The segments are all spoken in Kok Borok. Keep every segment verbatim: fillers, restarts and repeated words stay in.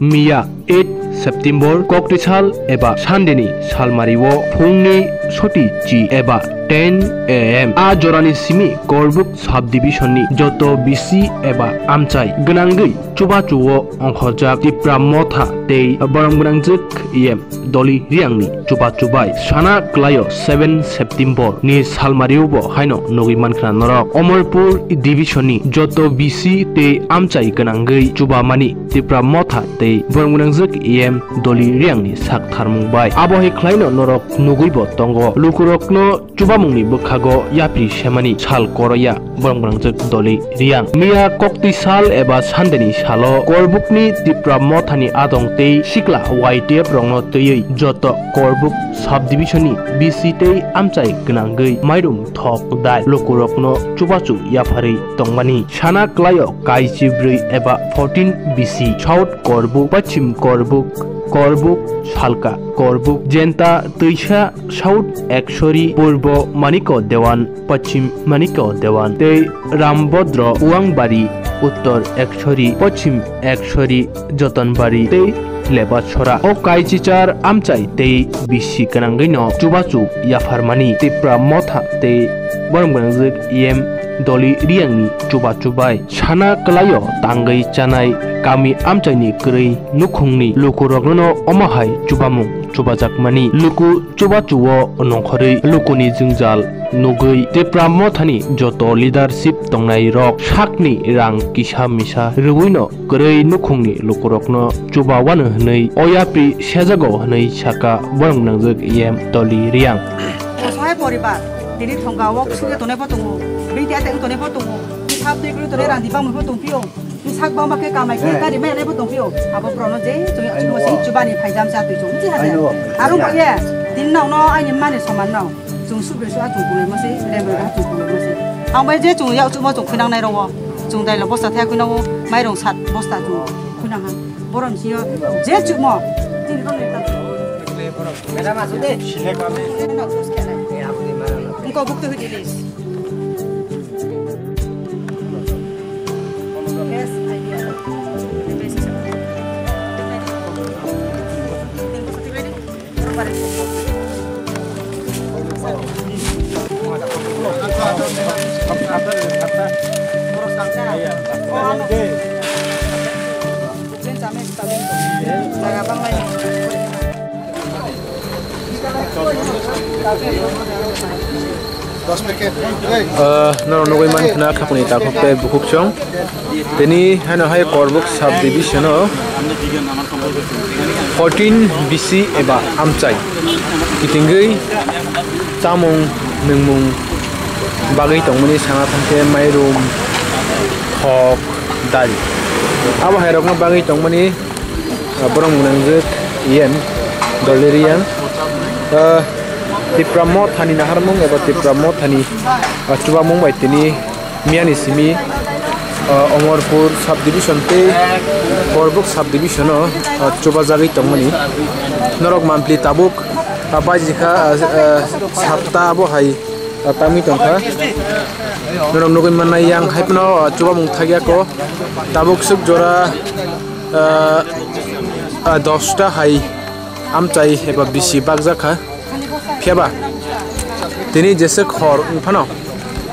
Miya eight September koktisal eba Sunday ni salmario phungni soti chi eba ten A M a jorani simi Korbuk subdivision ni joto bisi eba amchai gwnangwi chubachu o ongkhorjak Tipra Motha tei borok gwnangjwk E M Doli Riang ni chubachu bai sana kwlaio seven September ni salmario bo haino nugwi mankha norok. Omorpur division ni joto bisi tei amchai gwnangwi chubamani Tipra Motha tei borok gwnangjwk E M Doli Riang ni sak tharmung bai. Abo hai khlaino norok nugwi bo tongo. Lukurokno chubamungni bwkhago yapri semani sal koroya borok gwnangjwk Doli Riang. Miya kokti sal eba Sunday ni salo Korbukni Tipra Mothani adong tei sikla Y T F rokno twiwi joto Korbuk subdivision ni bisi tei amchai gwnangwi mairum thok dai lukurokno chubachu yapharwi tongmani sana kwlaio kaichi bwrwi eba fourteen bisi South Korbuk, Pachim Korbuk, Korbuk, Salka Korbuk, Jenta Twisa, South Ekshori, Purbo Maniko Dewan, Pachim Maniko Dewan, tei Rambodro Uangbari, Uttor Ekshori, Pachim Ekshori, Jotonbari, tei Lebachora. O kaichichar amchai tei bisi gwnangwino chubachu yapharmani Tipra Motha tei borok gwnangjwk E M Doli Riangni chubachu bai sana kwlaio tangwi chanai kami amchaini kwrwi nukhungni lukurokno omo hai chubamung chubajakmani. Luku chubachu o nongkhorwi lukuni jwngjal nugwi Tipra Mothani joto leadership tongnairok sakni rang kisa misa rwino kwrwi nukhungni lukurokno chubawano hwnwi o yapri sejago hwnwi saka borok gwnangjwk E M Doli Riang. Osahai poribar, tini thongka o ksukhe tongnai pho tongo, bini ate wng tongnai pho tongo, bini sap twi kwrwi tongnai rang di bangmani pho tongphio. Sak bangma khe kamai khe gari mai nai bo tongphio. Abo borokno je chwng chwngmo se chubani phaijam cha twi chwng chi hase. Aro bo ye din nokno aini mani soman no. Chwng subri su a chwng pulai mo se, rem rem a chwng pulai mo se. Ang bai je chwng yak chwngmo chwng khuinang nai rongo. Chwng dailo bosta thaya khuinango, mairong sat bosta chwng khuinang ha. Borom sio je chwngmo. Tin rok ni ta. Madam, asuk de. Engko bukto hidi lis. Ah, norok nugwi mankha na khakni takhuk tei bukhuk chwng. Tini haino hai Korbuk subdivision o fourteen B C eba amchai kitingwi chamung nwngmung bagwi tongmani sana thangkhe mairum, thok, dal. Abo hairokno bagwi tongmani, ah, borok mwnangjwk E M Doli Riang. Ah, Tipra Mothani naharmung eba Tipra Mothani, ah, chubamung bai tini miyani simi, ah, Omorpur subdivision tei Korbuk subdivision o, ah, chubajagwi tongmani. Norok mampli tabuk, ah, baijikha, ah, ah, sapta abo hai, ah, tangwi tongkha. Norok nugwi mannai yang hai phano, ah, chubamung thakya ko. Tabuk swk jora, ah, ah, dosta hai amchai eba bisi bakjakha. Phiya ba tini jeswk hor wng phano,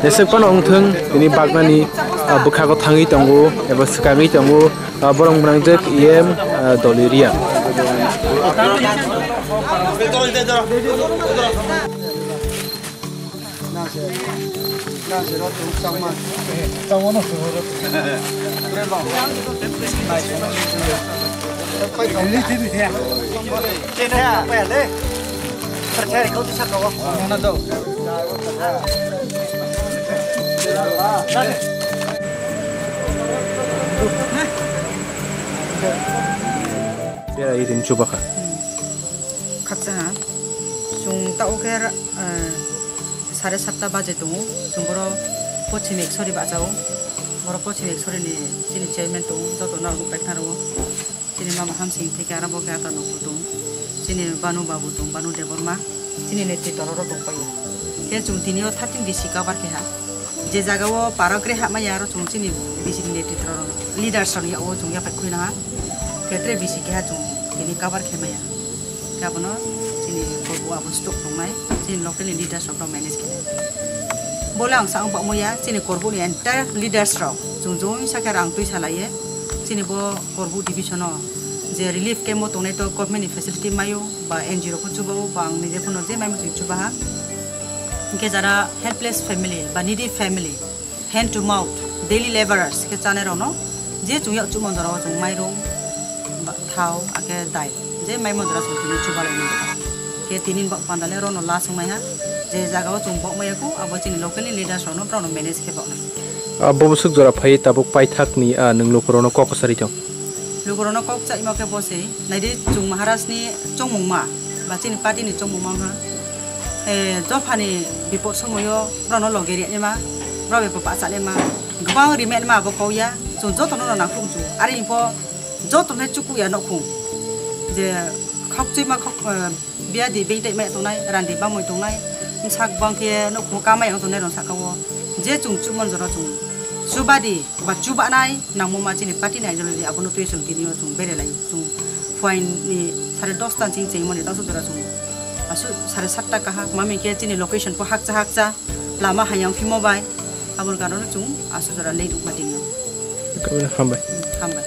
jeswk phano wng thung, tini baknani, ah, bwkhago thangwi tongo eba swkangwi tongo, ah, borok mwnangjwk E M, ah, Doli Riang. Bera irin chubakha. Khaksa ha. Chwng ta o khe, eh, sare satta baje tongo. Chwng boro pochim ek sori bacha o. Boro pochim ek sori ni chini chairman tongo. Joto no rwkpaikha rwo. Chini mama Hamsing theke aro bo khe ata nokbo tongo. Chini Banu Babu tongo, Banu Debbarma. Chini netrito rok tongpaio. Khe chwng tini o thirteen B C cover khe ha. Je jaga o para kre ha maya aro chwng chini B C ni netrito rok. Leaders rokni yago chwng yaphai khwina ha. Khe tre bisi keha chwng tini cover khe maya. Khe abono chini korbo abo stock tongnai, chini local ni leaders rok manage khe. Bole ang sa ang pamo ya, chini korbo ni entire leaders rok chwng joi sa khe rang twi sa laiye. Chini bo korbo division o je relief camp o tongnai to government ni facility mayo ba N G O rok chuba o ba ang nije phano je mai muchung chuba ha. Hingke jara helpless family ba needy family, hand to mouth, daily laborers khe chanai rokno je chwng yak chumon jora o chwng mairung, ba-, thao, ake dai, je maimon jora chwng tini chubalai nai. Khe tini bak panda le rono la swngnai ha, je jaga o chwng bok maya kho, abo chini local ni leaders rokno borokno manage khe bok nai. Ah, bo bwswk jora phai tabuk paithak ni, ah, nwng lukurokno kok kwchari tong. Lukurokno kok chaima khe bo se, naidi chwng Maharaj ni chongmung ma, ba chini party ni chongmung ma wngkha. Eh, dophani bipod somoyo borokno loge rinaima, borok bai bo bachanaima, kwbang rimainaima abo kok ya, chwng jotono no nangkuk chu, ari bo joto no chuku ya nokhung. Je khok chwima khok, eh, biya di beng tai mai tongnai, randi bamoi tongnai, bwsak bang khe nokhung kamai ang tongnai rok saka o. Je chwng chumon jora chwng chubadi ba chubanai nangmo ma chini party ni ideology abono twi chwng tini o chwng berelai chwng phuain ni sare dosta ching chengmani tangso jora chwng asu sare satta kaha mami khe chini location po hakcha hakcha lama hayang phimo bai aboni karone chwng asu jora late wngma tini o. Hambai. Hambai.